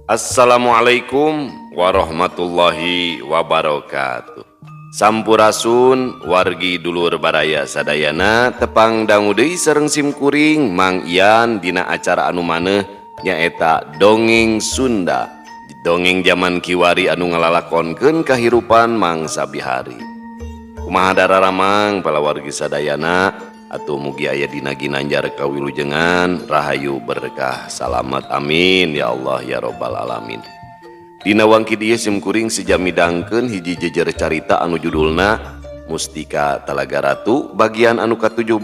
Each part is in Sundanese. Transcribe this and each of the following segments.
Assalamualaikum warahmatullahi wabarakatuh. Sampurasun wargi dulur baraya sadayana tepang dangu deui sareng simkuring Mang Ian dina acara anu maneh nyaeta Dongeng Sunda. Dongeng zaman kiwari anu ngalalakonkeun kahirupan mangsa bihari. Kumaha dararamang palawargi sadayana atuh mugi aya dina ginanjar kawilujengan rahayu berkah salamat amin ya Allah ya robbal alamin. Dina wangki dieu simkuring seja midangkeun hiji jejer carita anu judulna Mustika Talaga Ratu bagian anu ka-17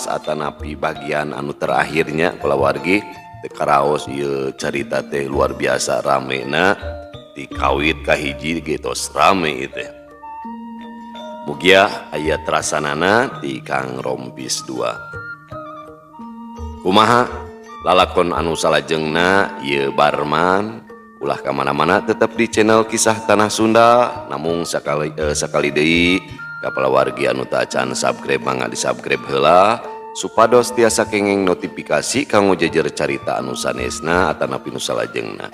atanapi bagian anu terakhirnya kulawargi teu karaos ieu carita teh luar biasa ramena dikawit ka hiji ge tos rame ieu teh. Mugia aya terasanana di Kang Rompis 2. Kumaha lalakon anu salajengna ieu Barman ulah kamana-mana tetap di channel Kisah Tanah Sunda namung sakali deui ka palawargi anu tacan subscribe mangga di subscribe heula supados tiasa kenging notifikasi kanggo jejer carita anu sanesna atanapi nu salajengna.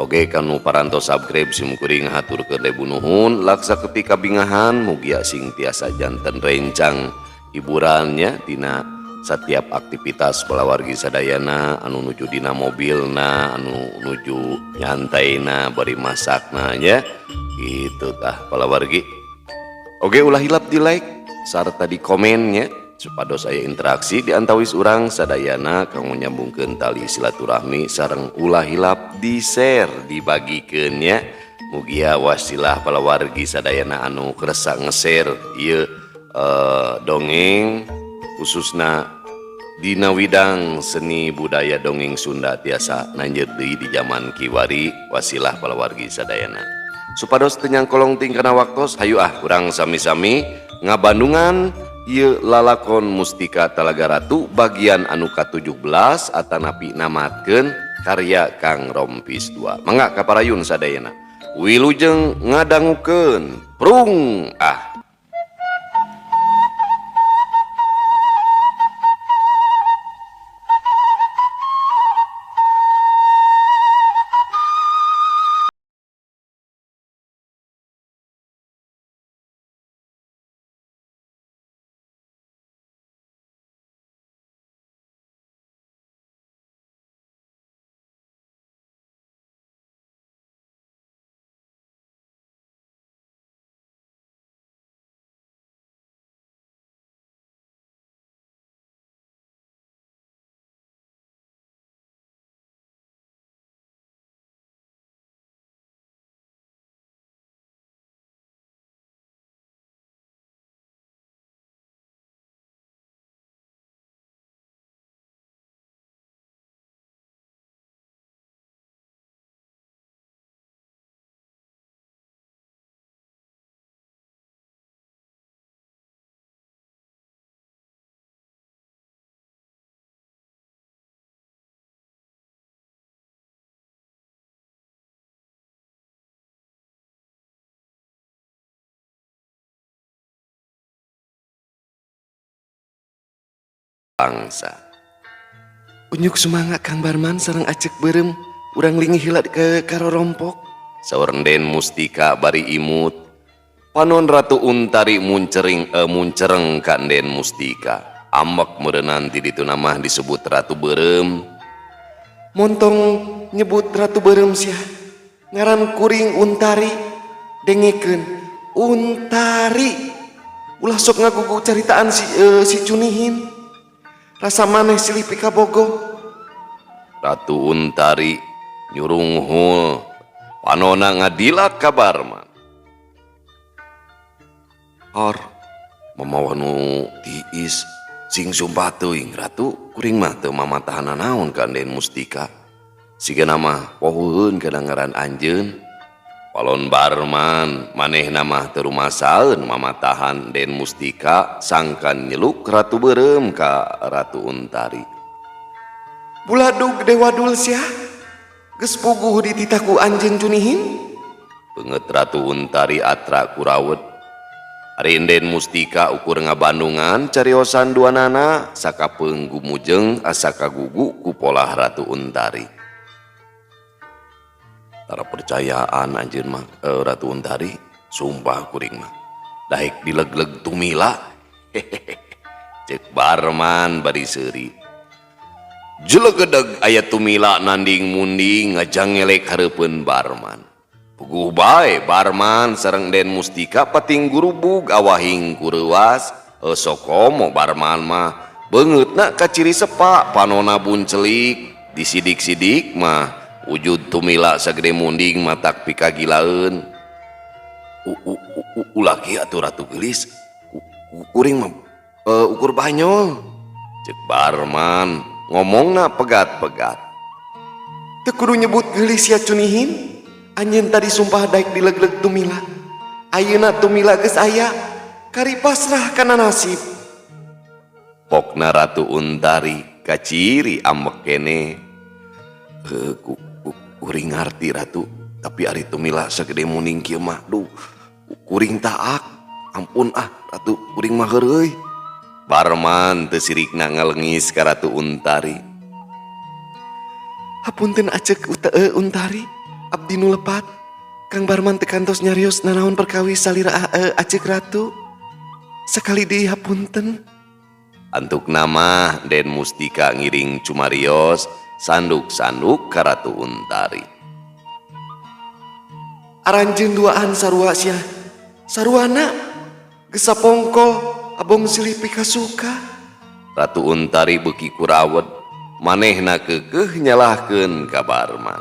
Oke kanu parantos subscribe simkuring haturkeun ribu nuhun laksa ketika bingahan mugia sing tiasa janten rencang hiburannya dina setiap aktivitas palawargi sadayana anu nuju dina mobilna anu nuju nyantaina bari masakna nya gitu tah palawargi. Oke ulah hilap di like sarta di komennya supados aya interaksi di antawis urang sadayana kanggo nyambungkeun tali silaturahmi sareng ulah hilap di share dibagikeun nya mugia wasilah palawargi sadayana anu kersa nge-share ieu dongeng khususna dina widang seni budaya dongeng Sunda tiasa nanjeur deui di zaman kiwari wasilah palawargi sadayana supados teu nyangkolong tingkana waktos hayu ah urang sami-sami ngabandungan ieu lalakon Mustika Talaga Ratu bagian anu ka-17 atanapi namatkeun karya Kang Rompis 2. Mangga kaparayun sadayana wilujeng ngadangukeun prung ah. Bangsa. Unyuk semangat Kang Barman sareng acek beureum urang lingih heula ke karorompok. Saur Den Mustika bari imut. Panon Ratu Untari muncereng ka Den Mustika. Ambek meureunnan ti ditu mah disebut Ratu Beureum. Montong nyebut Ratu Beureum sia. Ngaran kuring Untari dengekeun Untari. Ulah sok ngagugu caritaan si Cunihin. Rasa maneh silih pikabogo. Ratu Untari nyurunghul panona ngadilak ka Barman. Or mamawa nu tiis sing sumpah teuing Ratu kuring mah teu mamatahan naon ka Den Mustika. Sigana mah pohoeun kana ngaran anjeun. Palon Barman manehna mah teu rumasaeun mamatahan Den Mustika sangkan nyeluk Ratu Beureum ka Ratu Untari. Buladug Dewa Dul sia geus puguh dititah ku anjeun Cunihin. Beungeut Ratu Untari atra kurawet. Ari Den Mustika ukur ngabandungan cariosan duanana sakapeung gumujeng asa kagugu ku polah Ratu Untari. Tara percayaan anjeun mah Ratu Untari, sumpah kuring mah. Daek dilegleg tumila. Hehehe. Cek Barman bari seuri. Jelegedeg aya tumila nanding munding ngajangelek hareupeun Barman. Puguh bae Barman sareng Den Mustika pating gurubug awahing kureuwas. Sokomo Barman mah beungeutna kaciri sepa panona buncelik disidik-sidik mah wujud tumila sagede munding matak pikagilaeun. Ulah kieu atuh Ratu Geulis, kuring mah ukur banyol. Cek Barman ngomongna pegat-pegat. Teu kudu nyebut geulis ya cunihin. Anjeun tadi sumpah daek dilegleg tumila. Ayeuna tumila geus aya, kari pasrah kana nasib. Pokna Ratu Untari kaciri ambek keneh. Kuring ngarti Ratu, tapi ari tumila sagede muning kieu mah duh kuring taak. Ampun ah Ratu, kuring mah heureuy. Barman teu sirikna ngalengis ka Ratu Untari. Hapunten acek Untari, abdi nu lepat. Kang Barman teu kantos nyarios nanaon perkawis salira acek Ratu. Sakali deui hapunten. Antuk nama Den Mustika ngiring cumarios sanduk-sanduk ka Ratu Untari. Aranjeun duaan sarua sia. Saruana geus sapongko abong silih pikasuka. Ratu Untari beuki kurawet, manehna keukeuh nyalahkeun ka Barman.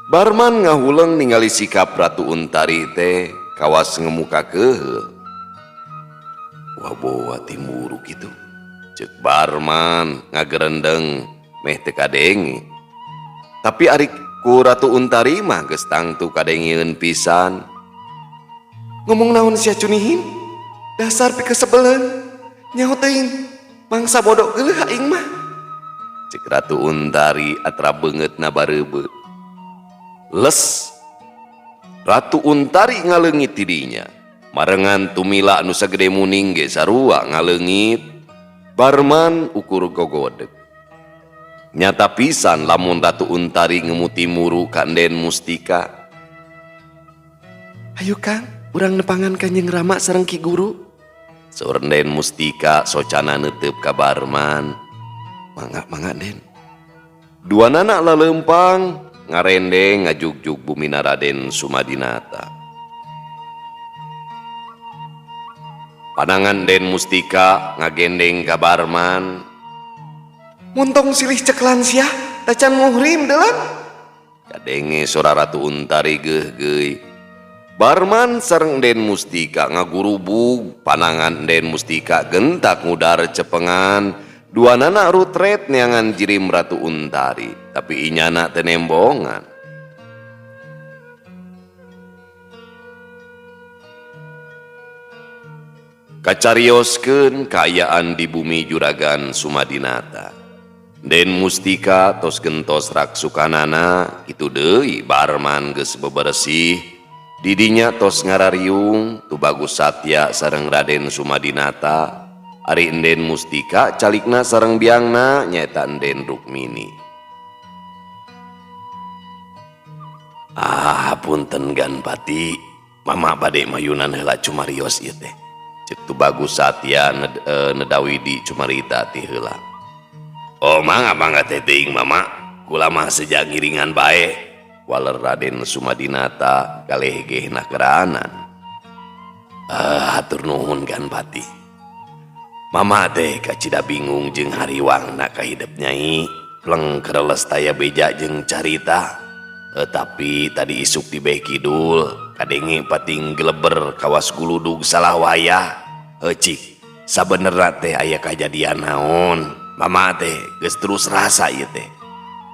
Barman ngahuleng ningali sikap Ratu Untari teh kawas ngemuka keuheul. Wah boa timburu kitu. Cek Barman ngagerendeng meh teu kadenge. Tapi ari ku Ratu Untari mah geus tangtu kadengeun pisan. Ngomong naon sia cunihin? Dasar pikasebeleun. Nyaho teuing mangsa bodoh geuleuh aing mah. Cek Ratu Untari atra beungeutna bareubeuh. Les Ratu Untari ngaleungit tidinya. Marengan tumila nu sagede muning ge sarua ngaleungit. Barman ukur gogodeg. Nyata pisan lamun Ratu Untari ngemuti muru ka Den Mustika. Hayu Kang, urang nepangan Kanjeng Rama sareng Ki Guru. Saur Den Mustika socana neuteup ka Barman. Mangga mangga Den. Duanana laleumpang ngarendeng ngajugjug bumina Raden Sumadinata. Panangan Den Mustika ngagendeng ka Barman. Montong silih ceklan sia, tacan muhrim deulan. Kadenge sora Ratu Untari geugeuy. Barman sareng Den Mustika ngagurubug, panangan Den Mustika gentak ngudar cepengan. Duanana rutret neangan jirim Ratu Untari, tapi inyana teu nembongan. Kacarioskeun kaayaan di bumi Juragan Sumadinata. Den Mustika tos gentos raksukanana, kitu deui Barman geus beberesih. Didinya tos ngarariung Tubagus Satya sareng Raden Sumadinata. Ari Enden Mustika calikna sareng biangna nyaeta Enden Rukmini. Ah punten Ganpati, mama bade mayunan heula cumarios ieu teh. Cek Tubagus Satya nedawi di cumarita ti heula. Oh mangga mangga teh teuing mama, kula mah seja ngiringan bae. Waler Raden Sumadinata kalehgehna keranan. Ah hatur nuhun Ganpati. Mama teh kacida bingung jeung hariwangna kahidep nyai, pleng kereles taya beja jeung carita. Tapi tadi isuk di Beh Kidul kadenge pating geleber kawas guludug salah wayah. Cik, sabenerna teh aya kajadian naon? Mama teh geus terus rasa ieu teh.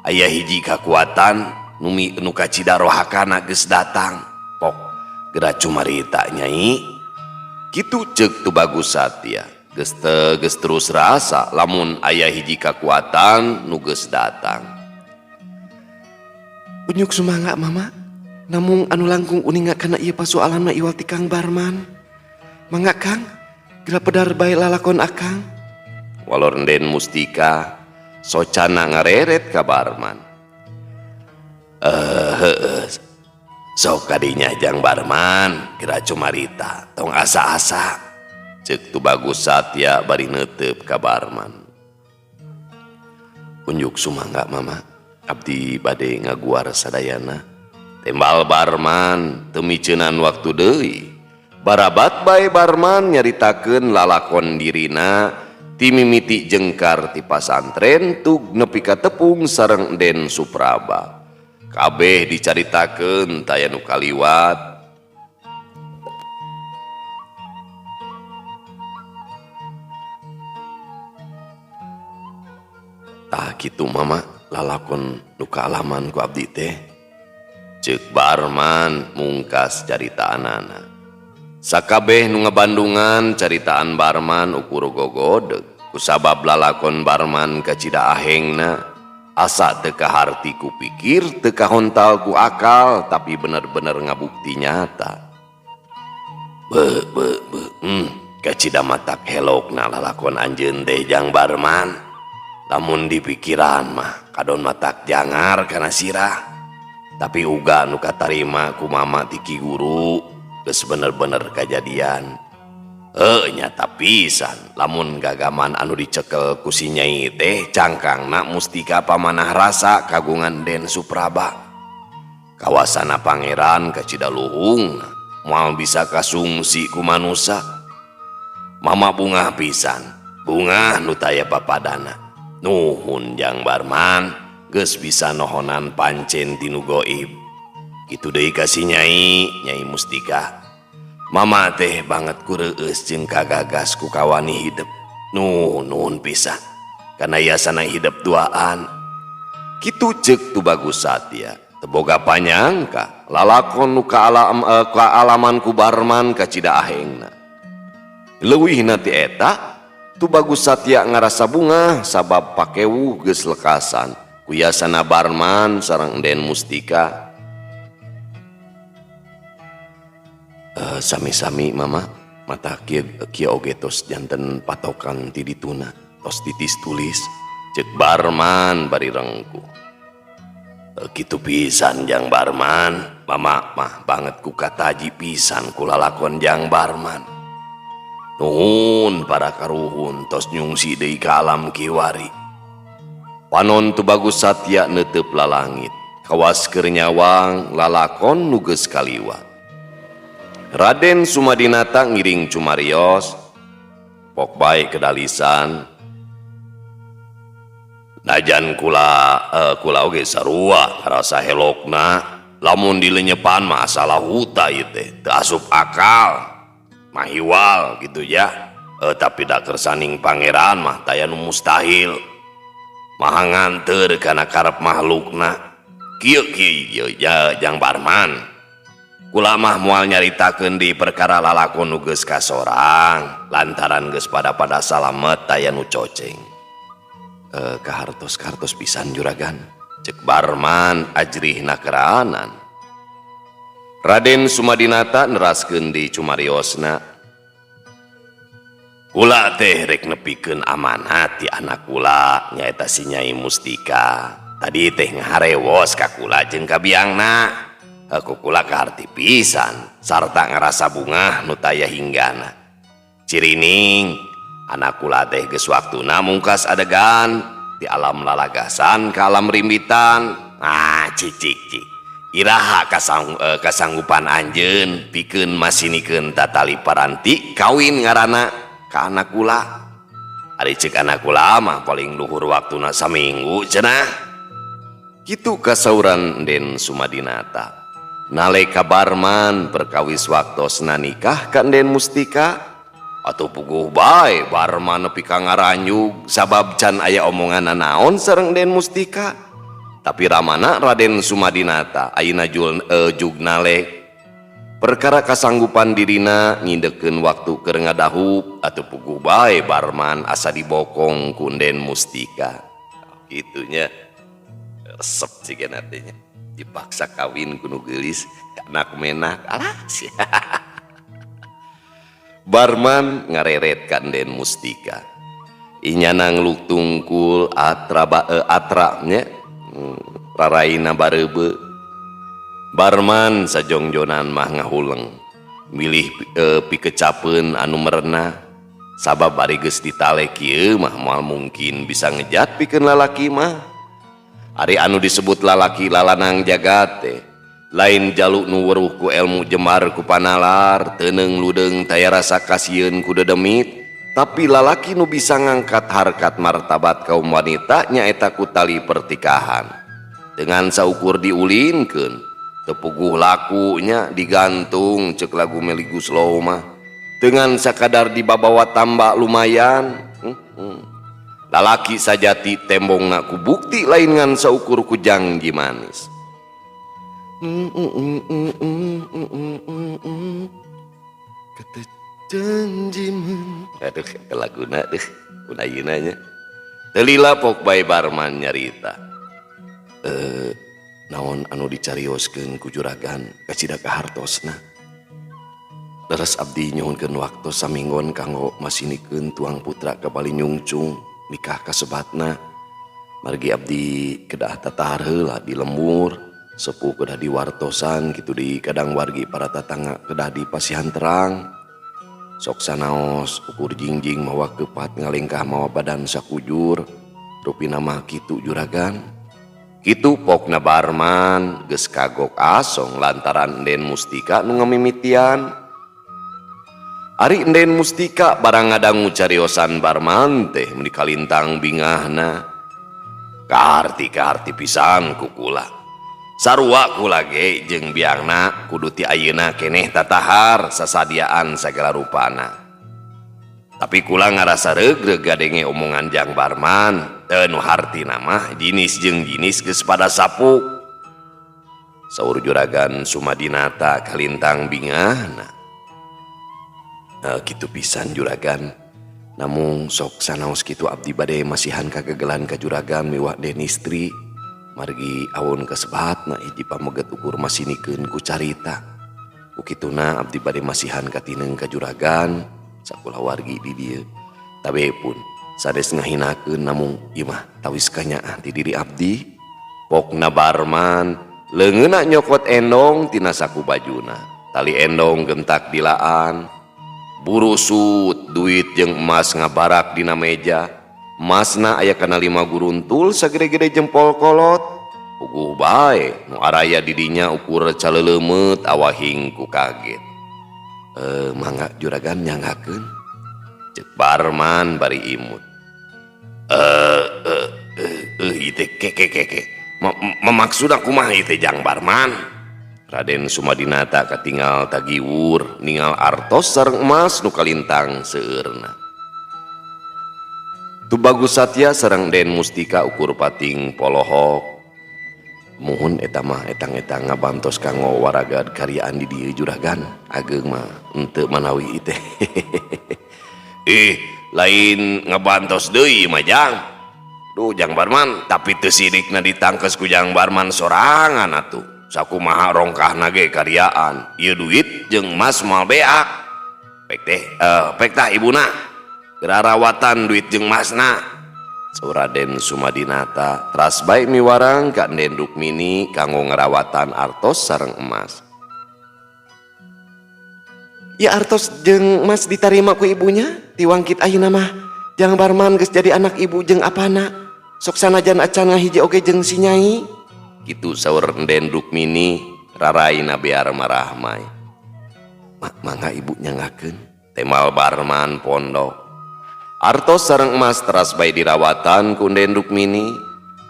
Aya hiji kakuatan nu kacida rohakana geus datang. Pok geura cumarita nyai. Kitu ceuk Tubagus Satya. Geus terus rasa lamun aya hiji kakuatan nu geus datang. Unyuk sumangga mama, namung anu langkung uninga kana ieu pasualan mah iwal ti Kang Barman. Mangga Kang, geura pedar bae lalakon akang. Walor Den Mustika socana ngareret ka Barman. Heueuh. Sok kadinya Jang Barman geura cumarita tong asa-asa. Ceuk Tubagus Satya bari neuteup ka Barman. Unjuk sumangga mama, abdi bade ngaguar sadayana. Tembal Barman teu miceunan waktu deui. Barabat bae Barman nyaritakeun lalakon dirina ti mimiti jengkar ti pasantren tug nepi ka tepung sareng Den Supraba. Kabeh dicaritakeun taya nu kaliwat. Tah kitu mama lalakon nu kaalaman ku abdi teh. Ceuk Barman mungkas caritaanana. Sakabeh nu ngabandungan caritaan Barman ukur gogodeg kusabab lalakon Barman kacida ahengna asa teu kaharti ku pikir teu kahontal ku akal tapi bener-bener ngabukti nyata. Be be be kacida matak helokna lalakon anjeun teh Jang Barman. Lamun dipikiran mah kadon matak jangar kana sirah. Tapi uga nu katarima ku mama ti ki guru geus bener-bener kajadian. Nyata pisan lamun gagaman anu dicekel ku si nyai teh cangkangna mustika pamanah rasa kagungan Den Supraba. Kawasana pangeran kacida luhung moal bisa kasungsi ku manusa. Mama bungah pisan, bungah nu taya papadana. Nuhun Jang Barman geus bisa nohonan pancen tinu goib. Kitu deui ka si nyai, Nyai Mustika. Mama teh banget kureueus jeung kagagas ku kawani hidep. Nuhun pisan kana yasana hidep duaan. Kitu ceuk Tubagus Satya. Teu boga panyangka lalakon nu kaalaman ku Barman kacida ahengna. Leuwihna ti eta Tubagus Satya ngarasa bungah sabab pakewuh geus lekasan ku yasana Barman sareng Den Mustika. Sami-sami mama mata kieu kieu oge tos janten patokan ti dituna tos titis tulis ceuk Barman bari rengkuh. Kitu pisan Jang Barman, mama mah banget ku kataji pisan ku lalakon Jang Barman. Nuhun para karuhun tos nyungsi deui ka alam kiwari. Panon Tubagus Satya neuteup lalangit kawas keur nyawang lalakon nu geus kaliwat. Raden Sumadinata ngiring cumarios pok bae kedalisan. Najan kula oge sarua rasa helokna lamun dilenyepan mah salah huta ieu teh teu asup akal mahiwal gitu ya. Tapi da kersaning pangeran mah taya nu mustahil maha nganteur kana karep makhlukna. Kieu kieu ya Jang Barman. Kula mah moal nyaritakeun di perkara lalakon nu geus kasorang lantaran geus pada-pada salamet taya nu coceng. Kahartos-kartos pisan juragan ceuk Barman ajrihna keraanan. Raden Sumadinata neraskeun di cumariosna. Kula teh rek nepikeun amanat ti anak kula nyaeta si Nyai Mustika. Tadi teh ngaharewos ka kula jeung ka biangna. Ku kula kaharti pisan sarta ngarasa bungah nu taya hinggana. Cirining anak kula teh geus waktuna mungkas adegan di alam lalagasan ka alam rimbitan. Ah cicik cik iraha kasanggupan anjeun pikeun masinikeun tatali paranti kawin ngaranna ka anak kula. Ari ceuk anak kula mah paling luhur waktuna saminggu cenah. Kitu kasauran Den Sumadinata. Naleka Barman perkawis waktosna nikah ka Den Mustika atuh puguh bae Barman nepi ka ngaranyug sabab can aya omongan naon sareng Den Mustika. Tapi ramana Raden Sumadinata ayeuna jug nalek perkara kasanggupan dirina ngindekeun waktu keur ngadahup atuh puguh bae Barman asa dibokong ku Den Mustika. Kitunya resep sigana teh nya. Dipaksa kawin ku nu geulis anak menak alah sia. Barman ngareret ka Den Mustika. Inyana ngeluk tungkul atra nya raraina bareube. Barman sajongjonan mah ngahuleng milih pikecapeun anu merenah sabab bari geus ditale kieu mah moal mungkin bisa ngejat pikeun lalaki mah. Ari anu disebut lalaki lalanang jagat teh lain jalu nu weruh ku elmu jemar ku panalar teuneung ludeung taya rasa kasieun ku dedemit, tapi lalaki nu bisa ngangkat harkat martabat kaum wanita nyaeta ku tali pertikahan. Dengan saukur diulinkeun teu puguh lakunya digantung cek lagu Melly Goeslaw mah. Dengan sakadar dibabawa tambah lumayan. Lalaki sajati tembongna ku bukti lain ngan saukur ku jangji manis. Kata janji. Aduh, eta laguna deh, pun ayeuna nya. Teu lila pok bae Barman nyarita. Naon anu dicarioskeun ku juragan kacida kahartosna. Leres abdi nyuhunkeun waktu saminggon kanggo masinikeun tuang putra ka Bali nyungcung nikah kasebatna. Margi abdi kedah tatahar heula di lembur. Sepuh kedah diwartosan kitu di kadang wargi para tatangga kedah dipasihan terang. Sok sanaos ukur jingjing mawa kepat ngalengkah mawa badan sakujur rupina mah kitu juragan. Kitu pokna Barman geus kagok asong lantaran Enden Mustika nu ngamimitian. Ari Enden Mustika barang ngadangu cariosan Barman teh meuni kalintang bingahna. Kaharti-kaharti pisan ku kula. Sarua kula ge jeung biangna kudu ti ayeuna keneh tatahar sasadiaan sagala rupana. Tapi kula ngarasa regreg gadenge omongan Jang Barman, teu nu hartina mah jinis jeung jinis geus pada sapuk. Saur juragan Sumadinata kalintang bingahna. Kitu pisan juragan. Namung sok sanaos kitu abdi bade masihan kagegelan ka juragan miwah den istri. Margi awon kasebatna hiji pameget ukur masinikeun ku carita. Ku kituna abdi bade masihan katineng ka juragan sakulawargi di dieu. Tabe pun sanes ngahinakeun namung ieu mah tawis kanyaah ti diri abdi. Pokna Barman leungeunna nyokot endong tina saku bajuna. Tali endong gentak dilaan. Burusut duit jeung emas ngabarak dina meja. Emasna aya kana 5 guruntul sagede-gede jempol kolot. Puguh bae nu araya di dinya ukur caleuleumeup awahing ku kaget. Mangga juragan nyanggakeun. Cek Barman bari imut. Ieu teh keke keke. Memaksud kumaha ieu teh Jang Barman? Raden Sumadinata katingal tagiwur ningal artos sareng emas nu kalintang seueurna. Tubagus Satya sareng Den Mustika ukur pating polohok. Muhun eta mah etang-etang ngabantos kanggo waragad karyaan di dieu juragan. Ageung mah henteu manawi teh. Lain ngabantos deui mah Jang. Duh Jang Barman, tapi teu sidikna ditangkes ku Jang Barman sorangan atuh. Sakumaha rongkahna ge karyaan. Ieu duit jeung emas moal beak. Pek teh, pek tah ibuna. Gerawatan duit jeung masna. Saur Raden Sumadinata teras bae miwarang ka Enden Rukmini kanggo ngarawatan artos sareng emas. Ya artos jeung emas ditarima ku ibunya tiwangkit ayeuna mah Jang Barman geus jadi anak ibu jeung apana. Sok sanajan acan ngahiji oge jeung si Nyai. Kitu saur Enden Rukmini raraina biar marahmai. Mangga ibu nyangakeun. Temal Barman pondok. Artos sareng emas teras bae dirawatan ku Enden Rukmini.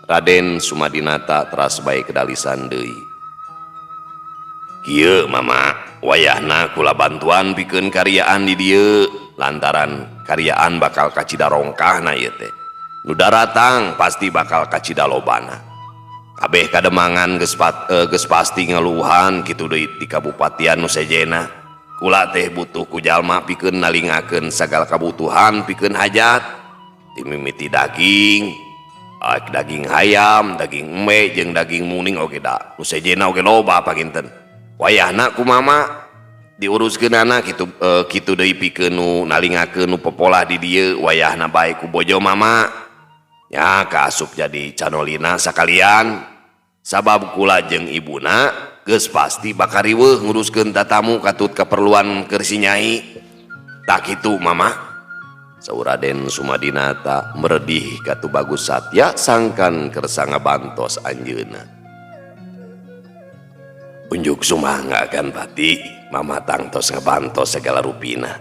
Raden Sumadinata teras bae kedalisan deui. Kieu mama, wayahna kula bantuan pikeun karyaan di dieu lantaran karyaan bakal kacida rongkahna ieu teh. Nu daratang pasti bakal kacida lobana. Kabeh kademangan geus pasti ngaluhan kitu deui di kabupatian nu sejena. Kula teh butuh ku jalma pikeun nalingakeun sagala kabutuhan pikeun hajat. Timimiti daging, daging hayam, daging embe jeung daging muning oge da. Nu sejena oge loba paginten. Wayahna ku mama diuruskeunana kitu, kitu deui pikeun nu nalingakeun nu popolah di dieu wayahna bae ku bojo mama. Ya kaasup jadi canolina sakalian. Sabab kula jeung ibuna Geus pasti bakal riweuh nguruskeun tatamu katut kaperluan keur si Nyai. Tak kitu Mama. Saur Raden Sumadinata meredih ka Tubagus Satya sangkan kersa ngabantos anjeunna. Unjuk sumangga kan Pati, Mama tangtos ngabantos segala rupina.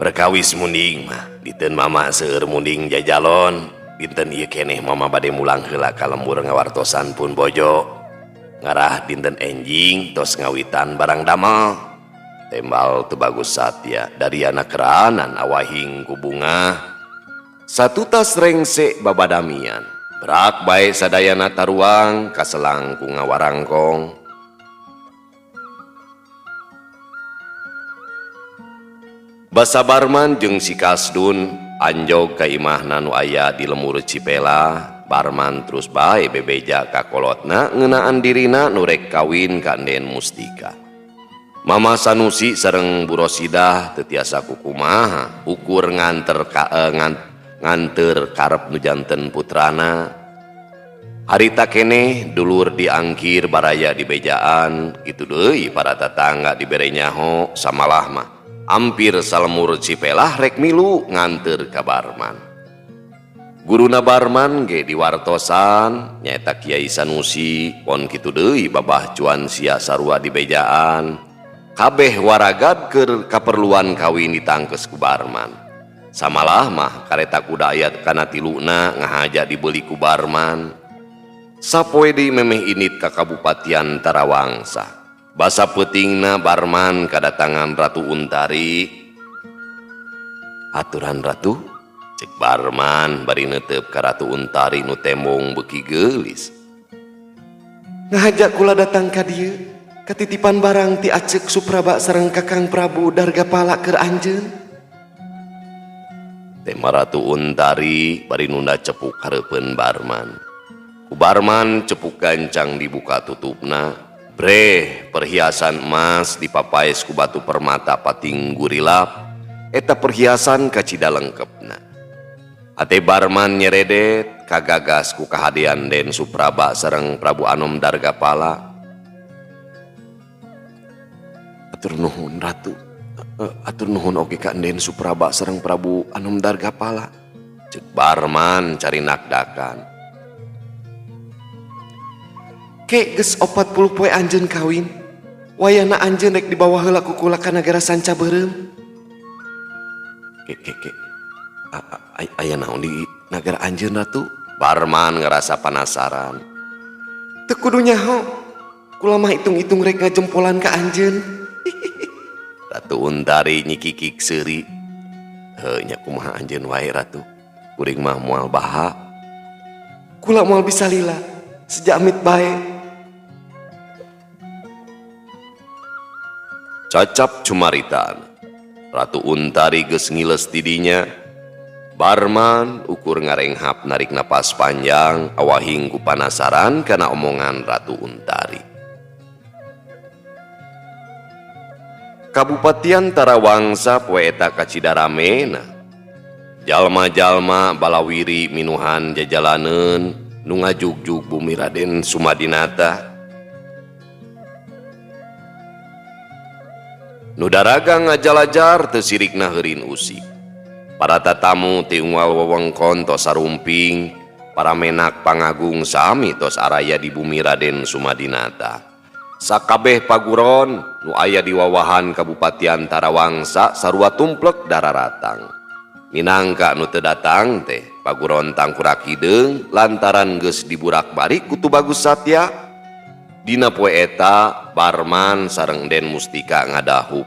Perkawis munding mah, dinten Mama seueur munding jajalon, dinten ieu keneh Mama bade mulang heula ka lembur ngawartosan pun bojo. Ngarah dinten enjing tos ngawitan barang damel. Tembal Tubagus Satya dari anak keranan awahing ku bungah. Satutas rengse babadamian. Berak bae sadayana taruang kaselang ku ngawarangkong. Basa Barman jeung si Kasdun anjog ka imahna nu aya di lemur Cipela. Barman terus bae bebeja ka kolotna ngeunaan dirina nu rek kawin ka Enden Mustika. Mama Sanusi sareng Bu Rosidah teu tiasa kukumaha ukur nganter nganter karep nu janten putrana. Harita keneh dulur diangkir baraya di bejaan kitu deui para tatangga dibere nyaho samalah mah. Ampir salemur Cipelah rek milu nganter ka Barman. Guruna Barman ge diwartosan nyaeta Kiai Sanusi pon kitu deui babah cuan sia sarua di bejaan. Kabeh waragad keur kaperluan kawin ditangkes ku Barman. Samalah mah kareta kuda aya kana tiluna ngahaja dibeli ku Barman. Sapoe deui memeh init ka Kabupatian Tarawangsa. Basa peutingna Barman kadatangan Ratu Untari. Aturan Ratu, cek Barman bari neuteup ka Ratu Untari nu tembong beuki geulis. Ngahaja kula datang ka dieu, katitipan barang ti Aceuk Supraba sareng Kakang Prabu Dargapala keur anjeun. Tema Ratu Untari bari nunda cepuk hareupeun Barman. Ku Barman cepuk gancang dibuka tutupna. Breh perhiasan emas dipapaes ku batu permata pating gurilap. Eta perhiasan kacida lengkepna. Ate Barman nyeredet kagagas ku kahadean Den Supraba sareng Prabu Anom Dargapala. Atur nuhun Ratu, atur nuhun oge ka Den Supraba sareng Prabu Anom Dargapala. Cek Barman cari nakdakan. Ke geus 40 poe anjeun kawin, wayahna anjeun rek dibawa heula ku kula ka nagara sanca beureum. Ke ke ke. Aya naon di nagara anjeun Ratu? Barman ngerasa penasaran. Teu kudu nyaho, kula mah hitung-hitung rek ngajempolan ka anjeun. Ratu Untari nyikikik seuri. Heuh nya kumaha anjeun wae Ratu? Kuring mah moal baha. Kula moal bisa lila, sejak amit bae. Cacap cumaritan. Ratu Untari geus ngiles tidinya. Barman ukur ngarenghap narik napas panjang awahing ku panasaran kana omongan Ratu Untari. Kabupatian Tarawangsa poe eta kacida ramena. Jalma-jalma balawiri minuhan jajalaneun nu ngajugjug bumi Raden Sumadinata. Nu daragang ngajalajar teu sirikna heurin usik. Para tatamu ti unggal wewengkon tos sarumping, para menak pangagung sami tos araya di bumi Raden Sumadinata. Sakabeh paguron nu aya di wawahan Kabupatian Tarawangsa sarua tumplek dararatang. Minangka nu teu datang teh paguron tangkurak hideung lantaran geus diburak-balik ku Tubagus Satya. Dina poe eta Barman sareng Den Mustika ngadahup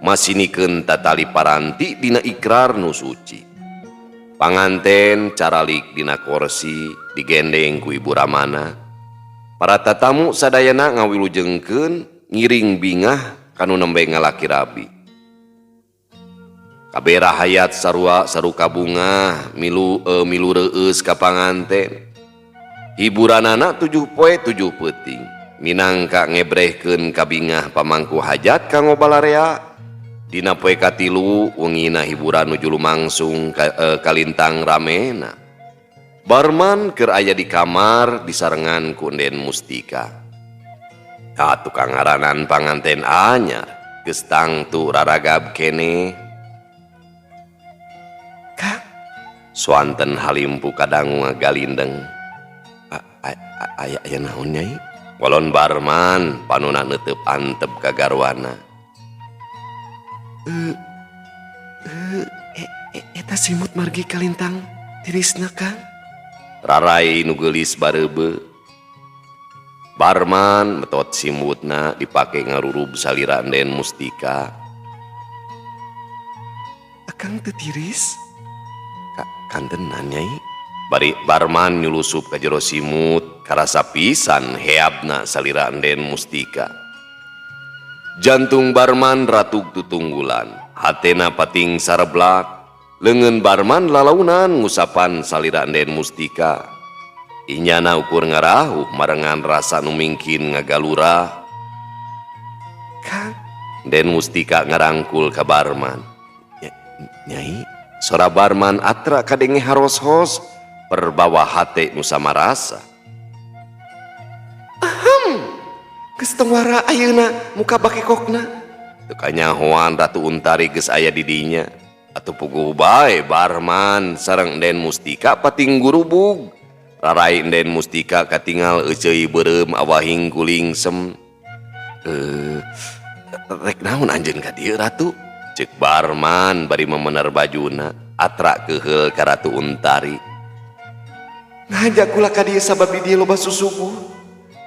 masinikeun tatali paranti dina ikrar nu suci. Panganten caralik dina korsi digendeng ku Ibu Ramana. Para tatamu sadayana ngawilujengkeun ngiring bingah kanu nembe ngalaki rabi. Kabeh rahayat sarua saruka bungah milu reueus ka panganten. Hiburanana 7 poe 7 peuting. Minangka ngebrehkeun kabingah pamangku hajat kanggo balarea. Dina poe katilu wengina hiburan nuju lumangsung kalintang ramena. Barman keur aya di kamar disarengan ku Enden Mustika. Ah tukang ngaranan panganten anyar geus tangtu raragab keneh. Kang swanten halimpu kadangu ngagalindeng. Aya aya naon Nyai? Walon Barman panona neuteub antep ka garwana. Eta simut margi kalintang tirisna Kang. Rarai nu geulis bareubeuh. Barman metot simutna dipake ngarurub salira Enden Mustika. Akang teu tiris? Kantenan Nyai. Bari Barman nyulusup ka jero simut karasa pisan heabna salira Enden Mustika. Jantung Barman ratug tutunggulan, hatena pating sareblak, leungeun Barman lalaunan ngusapan salira Enden Mustika. Inyana ukur ngarahuh marengan rasa nu mingkin ngagalura. Kang Enden Mustika ngarangkul ka Barman. Nyai, sora Barman atra kadenge haros-hos perbawa hate nu samarasa. Ahem, geus tong wara ayeuna muka bakekokna. Teu kanyahoan Ratu Untari geus aya di dinya. Atuh puguh bae Barman sareng Enden Mustika pating gurubug. Rarai Enden Mustika katingal euceuy beureum awahing kulingsem. Rek naon anjeun ka dieu Ratu? Ceuk Barman bari memener bajuna atra keuheul ka Ratu Untari. Ngaja kula ka dieu sabab di dieu loba susuguh.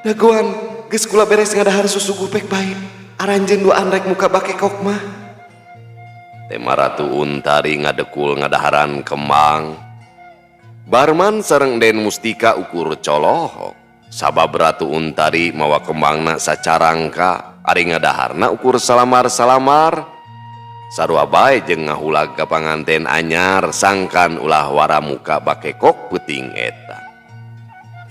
Dagoan geus kula beres ngadahar susuguh pek bae. Aranjeun duaan rek muka bakekok mah. Tema Ratu Untari ngadekul ngadaharan kembang. Barman sareng Den Mustika ukur colohok. Sabab Ratu Untari mawa kembangna sacarangka, ari ngadaharna ukur salamar-salamar. Sarua bae jeung ngahulag ka panganten anyar sangkan ulah wara muka bakekok peuting eta.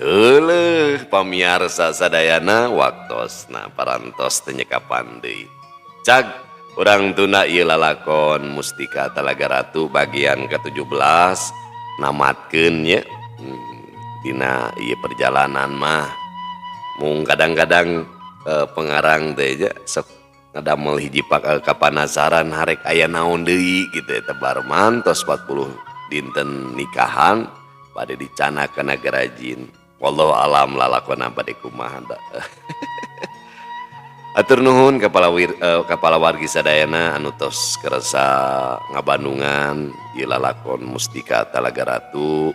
Euleuh pamiarsa sadayana waktosna parantos teu nyekapan deui. Cag urang tunda ieu lalakon Mustika Talaga Ratu bagian ke-17 namatkeun nya. Dina ieu perjalanan mah mung kadang-kadang pengarang teh nya sok ngadamel hiji kapanasaran harek aya naon deui kitu eta Barman tos 40 dinten nikahan bade dicanak kana garajin. Wallahu alam lalakona bade kumaha da. Atur nuhun kapala wargi sadayana anu tos kersa ngabandungan ieu lalakon Mustika Talaga Ratu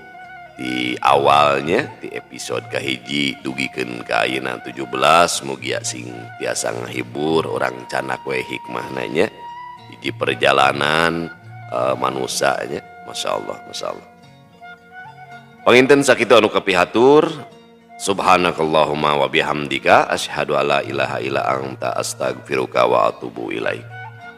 di awalnya di episode kahiji dugikeun ka ayeuna 17 mugia sing tiasa ngahibur orang canak we hikmahna nya hiji perjalanan manusia nya. Masyaallah, masyaallah. Panginten sakitu anu kapihatur. Subhanakallahumma wa bihamdika asyhadu alla ilaha illa anta astaghfiruka wa atubu ilaik.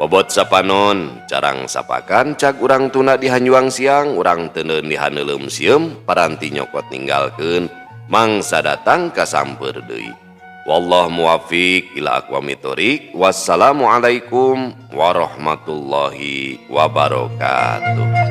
Bobot sapanon carang sapakan cag urang tuna di hanjuang siang urang teuneun di haneuleum sieum paranti nyokot ninggalkeun mangsa datang kasamper deui. Wallahu muwaffiq ila aqwamit thoriq. Wassalamualaikum warahmatullahi wabarakatuh.